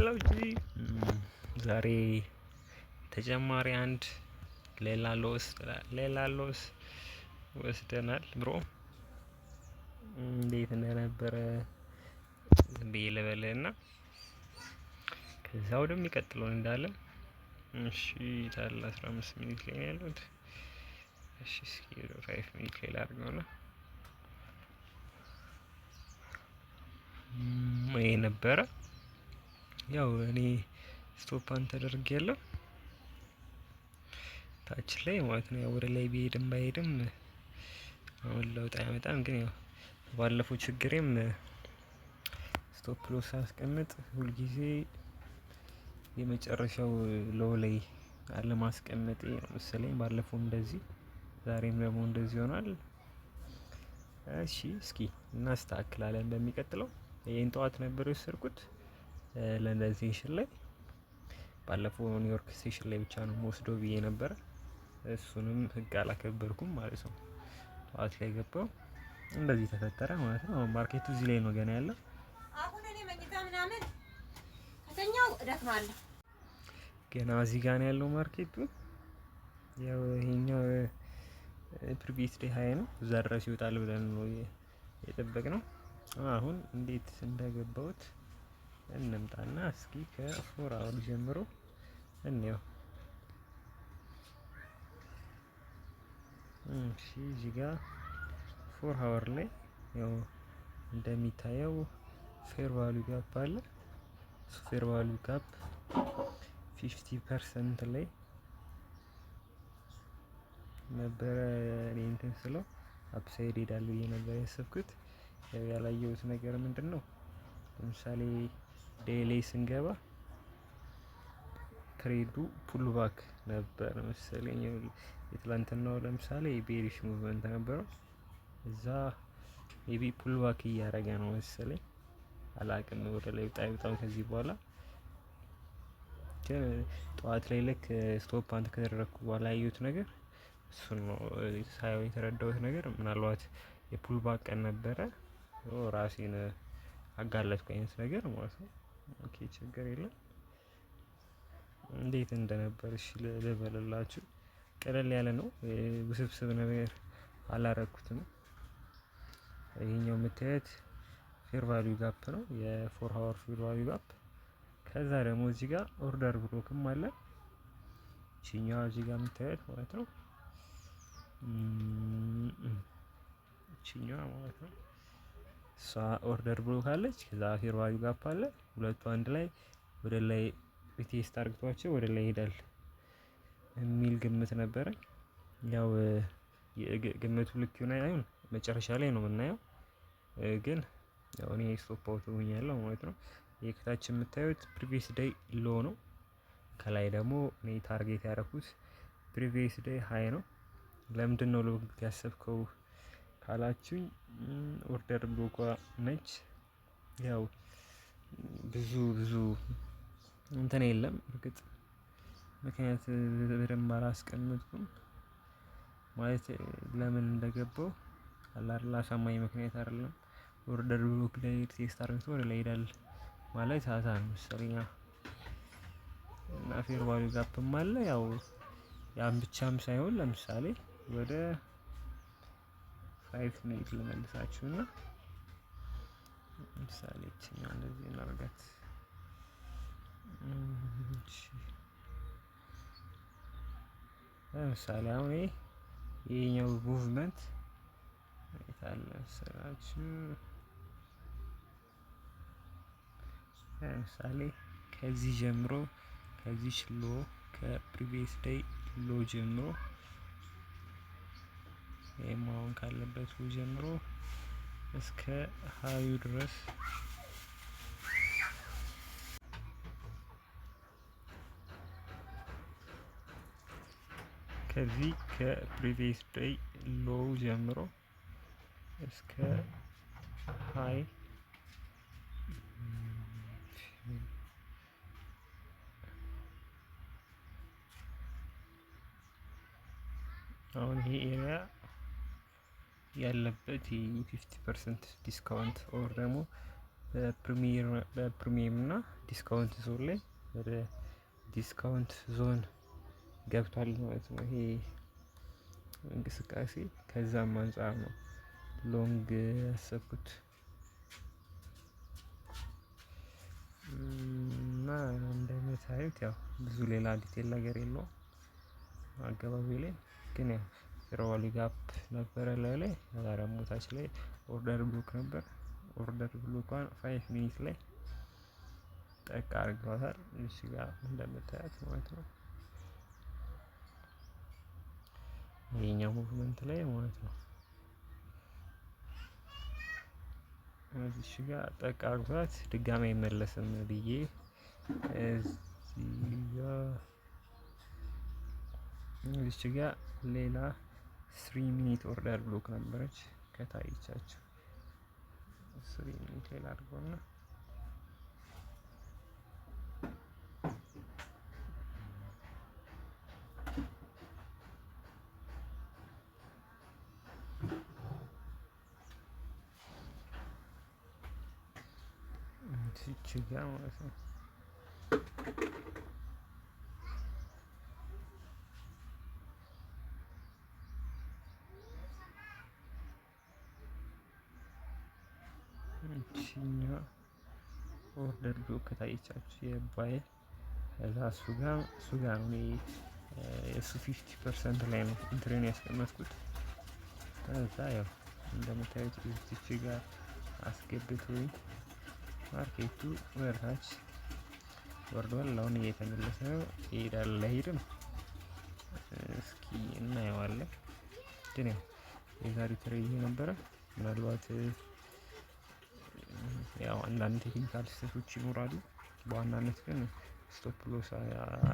Hello G፣ ዛሬ ተጨማሪ አንድ ሌላ loss ወስደናል bro። እንዴት እንደነበረ ዝም ብዬ ልበልህና ከዛ ወደሚቀጥለው እንዳለን። እሺ፣ ታለ 15 minute ላይ ነው ያሉት። እሺ፣ እስኪ 5 minute ላይ ላድርገውና ይሄ ነበረ። ያው እኔ stop hunt ተደርጌያለሁ ታች ላይ ማለት ነው። ያው ወደ ላይ ቢሄድም ባይሄድም አሁን ለውጥ አያመጣም። ግን ያው ባለፈው ችግሬም stop loss ሳስቀምጥ ሁልጊዜ የመጨረሻው low ላይ አለማስቀመጤ ነው መሰለኝ። ባለፈው እንደዚህ፣ ዛሬም ደግሞ እንደዚህ ይሆናል። እሺ፣ እስኪ እናስተካክላለን በሚቀጥለው። ይሄን ጠዋት ነበር የወሰድኩት ለንደን session ላይ። ባለፈው ኒውዮርክ session ላይ ብቻ ነው ወስዶ ብዬ ነበረ። እሱንም ህግ አላከበርኩም ማለት ነው። ጠዋት ላይ ገባው፣ እንደዚህ ተፈጠረ ማለት ነው። አሁን market ኡ እዚህ ላይ ነው ገና ያለው። አሁን እኔ መኝታ ምናምን ከተኛው እደክማለሁ። ገና እዚህ ጋር ነው ያለው market ኡ። ያው ይሄኛው previous day high ነው። እዛ ድረስ ይወጣል ብለን ነው የጠበቅነው። አሁን እንዴት እንደገባሁት እንምጣና እስኪ ከ 4 hour ጀምሮ እንየው። እሺ፣ እዚህ ጋር 4 hour ላይ ያው እንደሚታየው fair value gap አለ። Fair value gap 50% ላይ ነበረ። እኔ እንትን ስለው upside ሄዳል ብዬ ነበር ያሰብኩት። ያው ያላየሁት ነገር ምንድን ነው? ለምሳሌ daily ስንገባ trade ኡ pullback ነበር መሰለኝ። የትላንትናው ለምሳሌ bearish movement ነበረው። እዛ maybe pullback እያደረገ ነው መሰለኝ፣ አላቅም። ወደ ላይ ውጣ ይውጣው ከዚህ በኋላ። ግን ጠዋት ላይ ልክ stop hunt ከተደረግኩ በኋላ ያየሁት ነገር እሱን ነው። ሳየው የተረዳሁት ነገር ምናልባት የ pullback ቀን ነበረ፣ ራሴን አጋለጥኩ አይነት ነገር ማለት ነው። Okay፣ ችግር የለም። እንዴት እንደነበር እሺ ልበልላችሁ። ቀለል ያለ ነው፣ ውስብስብ ነገር አላረኩትም። ይሄኛው የምታዩት fair value gap ነው፣ የ 4 hour fair value gap። ከዛ ደግሞ እዚህ ጋር order block ም አለ። ይችኛዋ እዚህ ጋር የምታዩት ማለት ነው። ይችኛዋ ማለት ነው። እሷ order block አለች። ከዛ fair value gap አለ። ሁለቱ አንድ ላይ ወደ ላይ retest አርግቷቸው ወደ ላይ ይሄዳል የሚል ግምት ነበረ። ያው ግምቱ ልክ ይሁን አይሁን መጨረሻ ላይ ነው የምናየው። ግን ያው እኔ stop out ሆኛለሁ ማለት ነው። ይሄ ከታች የምታዩት previous day low ነው። ከላይ ደግሞ እኔ target ያደረኩት previous day high ነው። ለምንድን ነው low ያሰብከው ካላችሁኝ order block ኳ ነች። ያው ብዙ ብዙ እንትን የለም፣ እርግጥ ምክንያት በደንብ አላስቀምጥኩም። ማለት ለምን እንደገባው አላርላ አሳማኝ ምክንያት አይደለም። Order block ላይ test አርግቶ ወደ ላይ ይሄዳል ማለት አዛ ነው መሰለኝ። እና fair value gap ም አለ። ያው ያን ብቻም ሳይሆን ለምሳሌ ወደ 5 minute ልመልሳችሁ እና ለምሳሌ ይችኛው እንደዚህ እናርጋት። ለምሳሌ አሁን ይሄኛው movement የታለ መሰላችሁ? ለምሳሌ ከዚህ ጀምሮ፣ ከዚች low፣ ከ previous day low ጀምሮ፣ ይህም አሁን ካለበት low ጀምሮ እስከ high ኡ ድረስ፣ ከዚህ ከ previous day low ጀምሮ እስከ high፣ አሁን ይሄ area ያለበት የ 50% discount or ደግሞ በ premium እና discount zone ላይ ወደ discount zone ገብቷል ማለት ነው። ይሄ እንቅስቃሴ ከዛም አንፃር ነው long ያሰብኩት። እና እንደምታዩት ያው ብዙ ሌላ detail ነገር የለውም። አገባቢ ላይ ግን ያው fair value gap ነበረ ላይ ላይ፣ ከዛ ደግሞ ታች ላይ order block ነበር። Order block ኳን 5 minute ላይ ጠቅ አድርገዋታል እዚህ ጋር እንደምታያት ማለት ነው። ይሄኛው movement ላይ ማለት ነው። እዚች ጋር ጠቅ አድርጓት ድጋሚ አይመለስም ብዬ እዚች ጋር ሌላ 3 minute order block ነበረች ከታየቻችሁ፣ 3 minute ሌላ አድርገውና እዚች ጋር ማለት ነው። እቺኛዋ order block ከታየቻችሁ የ buy፣ ከዛ እሱ ጋር ነው እኔ የእሱ 50% ላይ ነው entry ን ያስቀመጥኩት። ከዛ ያው እንደምታዩት እዚች ጋር አስገብቶኝ market ኡ ወደታች ወርዷል። አሁን እየተመለሰ ነው። ይሄዳል አይሄድም? እስኪ እናየዋለን። ግን ያው የዛሬው trade ይሄ ነበረ። ምናልባት ያው አንዳንድ technical ስህተቶች ይኖራሉ። በዋናነት ግን stop loss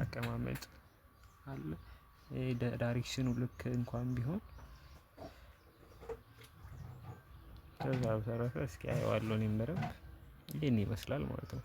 አቀማመጥ አለ። Direction ኑ ልክ እንኳን ቢሆን፣ ከዛ በተረፈ እስኪ አየዋለሁ እኔም በደንብ። ይሄን ይመስላል ማለት ነው።